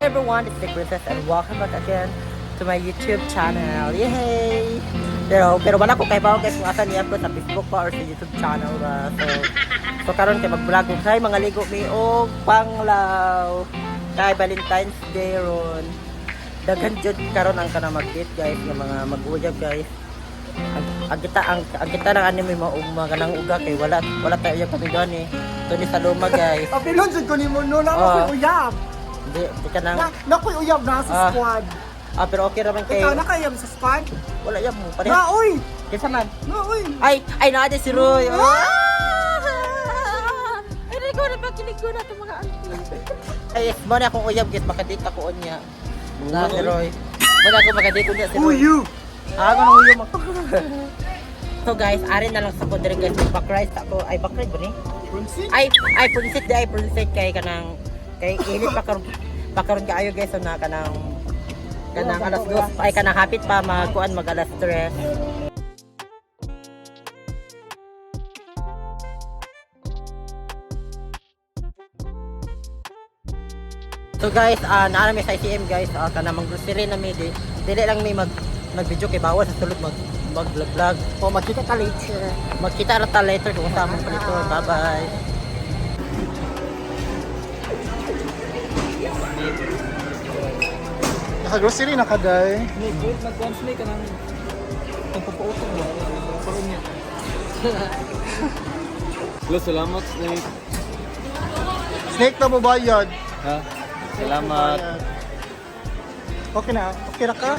Everyone, it's the Princess and welcome back again to my YouTube channel. Yay! Pero wala ko kay bawo guys kung asa niya ko sa Facebook pa or sa YouTube channel ba. So karon kay mag-vlog ko kay mga ligo mi og panglaw. Kay Valentine's Day ron. Daghan jud karon ang kana mag-date guys, nga mga mag-uyab guys. Ang kita ng anime mo og mga kanang uga kay wala wala tayo uyab kami doon eh. Tuni sa luma guys. Apilon jud ko nimo no na Ah. ako'y uyab. Hindi, di ka nang Na ako'y uyab na sa squad. Ah, pero okay raman kay Ikaw na kayab sa squad? Wala yab mo. Pareha. Na oy. Kinsa man? Na oy. Ay, ay naa si Roy. Ah! Ay, ko na ba kilig ko na itong mga auntie. Ay, yes, mo na akong uyab guys, makadate ako unya. Na si Roy. Mo na ako makadate unya si Roy. Uyu. Ah, ganun uyo mo. So guys, ari na lang sa ko diri guys, back ako. Ay, back ba ni? Punsit. Ay, ay punsit di ay punsit kay kanang kay init pa karon kaayo guys, so na kanang kanang 2:00 ay kanang hapit pa magkuan mag 3:00. So guys, naa mi sa ICM guys, kanang mang grocery na mi di dili lang mi mag mag-video kay bawal sa sulod mag mag vlog vlog. O magkita ta later. Magkita ra ta later kung sa among paliton. Bye-bye. Naka-grocery na ka day. Nag-one snake ka nang pagpapautong mo. Parang niya. Hello, salamat Snake. Snake na mo bayad. Ha? Salamat. Okay na. Okay ra ka?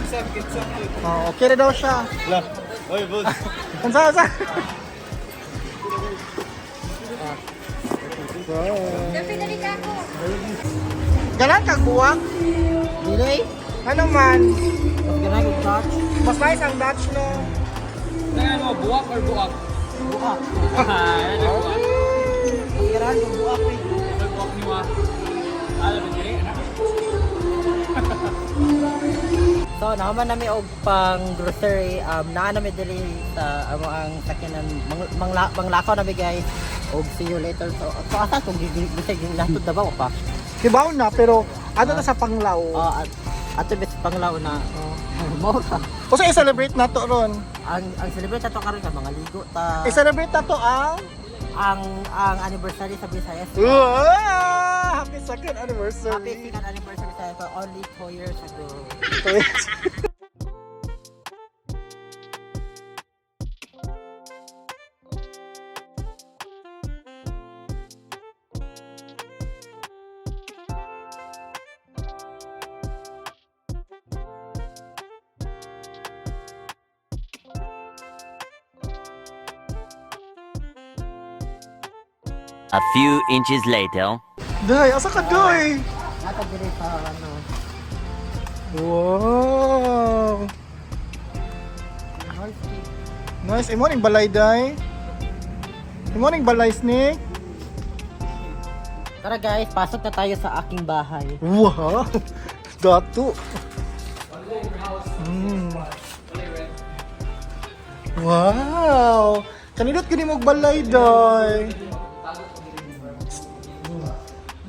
Oh, okay ra daw siya. Wala. Oy, boss. Unsa unsa? Wow. Ganan kag buwak? Dili? Ano man? Mas ganay ko touch. Mas nice ang Dutch no. Tingnan mo, buwak or buwak? Buak. Ah, ano buwak? Mas ganahan ko buak eh. Ano buwak ni wa? Alam mo, dili, anak. So, naman nami og pang grocery, naa nami diri sa amo ang sakyanan mang, manglakaw nami guys. Og see you later. So asa kung gigil nasud na ba o pa? Kibaw na pero ano na sa Panglao. Oh, at ato bis panglaw na. Mo ra. Usa i-celebrate na to ron. Ang celebrate ato karon ka mga ligo ta. I-celebrate na to ang Ang anniversary sa Visayas. Wow! Happy second anniversary. Happy second anniversary sa ko only 2 years ago. A few inches later. Day, asa ka doy? Nata diri sa ano. Wow! Nice. Imo ning balay day. Imo ning balay snake. Tara guys, pasok na tayo sa aking bahay. Wow! Dato. Wow! Kanindot gani mo balay day.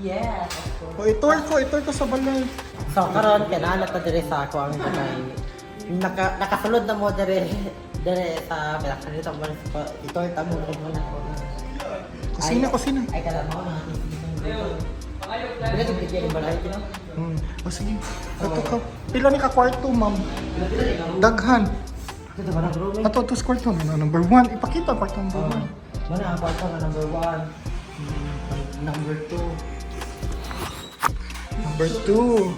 Yes. O i-tour ko sa balay. So karon kay naa ta diri sa ako ang balay. Nakasulod na mo diri diri sa kanito mo sa ito tamo mo na. Kusina, kusina. Ay kada mo na. Pila ka bigyan yung balay kino? O sige. Ato ka. Pila ni ka kwarto, ma'am? Daghan. Ito ba na room? Ato to kwarto no, number 1. Ipakita kwarto number 1. Mana ang kwarto nga number 1. Number 2. Number 2.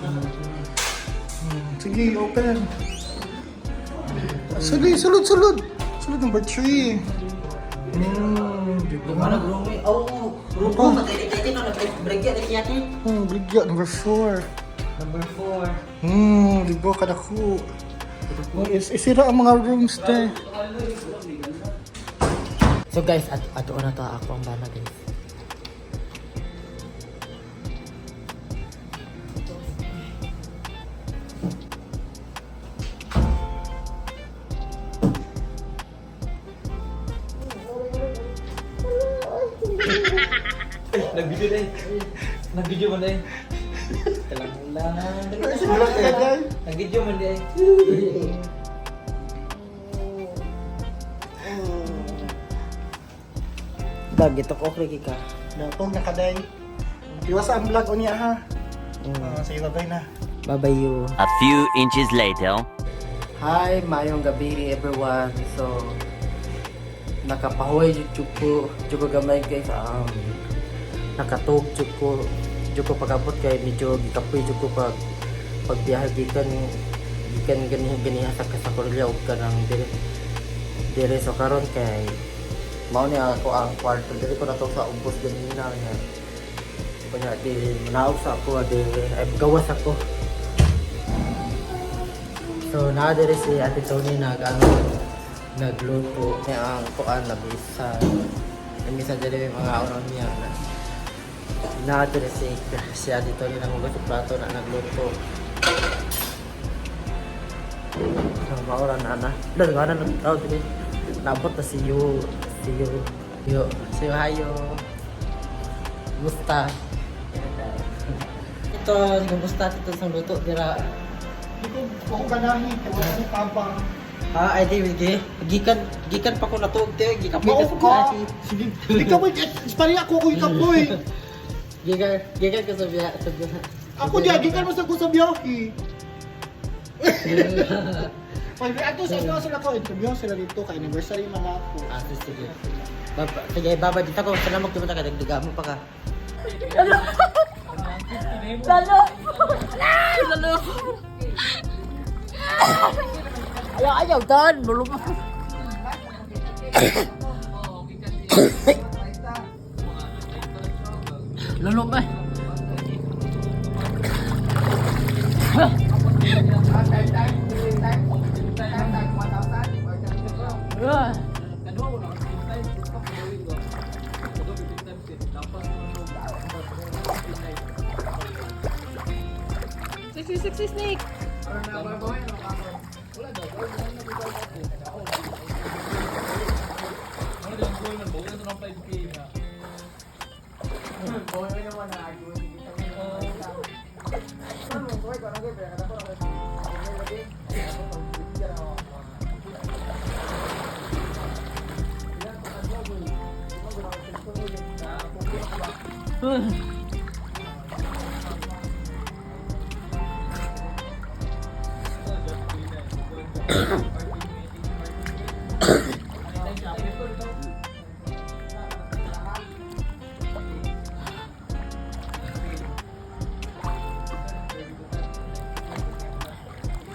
Sige, open. Sulod, sulod, sulod. Sulod number 3. Di ba? Mana room eh? Oh, room ko matili-tili no na break break siya ti. Bigya number 4. Number 4. Di ba kadako. Oh, isira ang mga rooms te. So guys, at ato na to ako ang bana guys. Nag-video na eh. Nag-video mo na eh. Kalang lang. Siguro ka guys. Nag-video man di ay. Dag ito ko okay ka. Datong nakaday. Iwas ang vlog unya ha. Ah, sige, bye na. Bye-bye you. A few inches later. Hi, maayong gabi everyone. So nakapahuway jud ko, jud ko gamay guys. Nakatug jud ko, jud ko pag-abot kay medyo gikapoy jud ko pag pagbiyahe gikan gikan ganiha ganiha sa Kasakorilla ug kanang dire dire. So karon kay mao ni ako ang kwarto diri ko nato sa ubos ganina niya. Kunya di manaog sa ako di ay gawas ako. So naa diri si Ate Tony nag ano nagluto niya ang kuan labisa. Lamisa diri may mga unon niya na. Naa diri si si Ate Tony nanghugas og plato na nagluto. So maura na na. Dali na na tao diri. Naabot na si Yu, si Yu. Yu, si Yu hayo. Musta? Ito, kumusta ito sa luto dira? Hindi ko ako ganahi kay wala ni tabang. Ha, ay di gi gikan gikan pa ko natuog te, gikan pa Mao sa ka. biyahe. Sige. Ikaw boy, pari ako ko ikapoy. Gikan gikan ko sa biya sa biya. Ako di gikan mo sa ko sa biyahe. Pag ato sa ano sila ko, interview sila dito kay anniversary man ako. Ah, sige, sige. Baba, sige, baba dito ko salamat mo ta kadagdaga mo pa ka. Lalo! Lalo! Ayaw, ayaw, dan, muluma. Lalo ba? Sexy, sexy snake!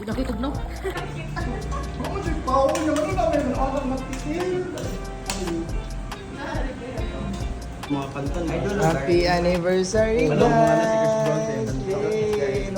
Nakitog no? Mao jud pa ako naman na may mga magtitil. Happy anniversary, guys! Yay!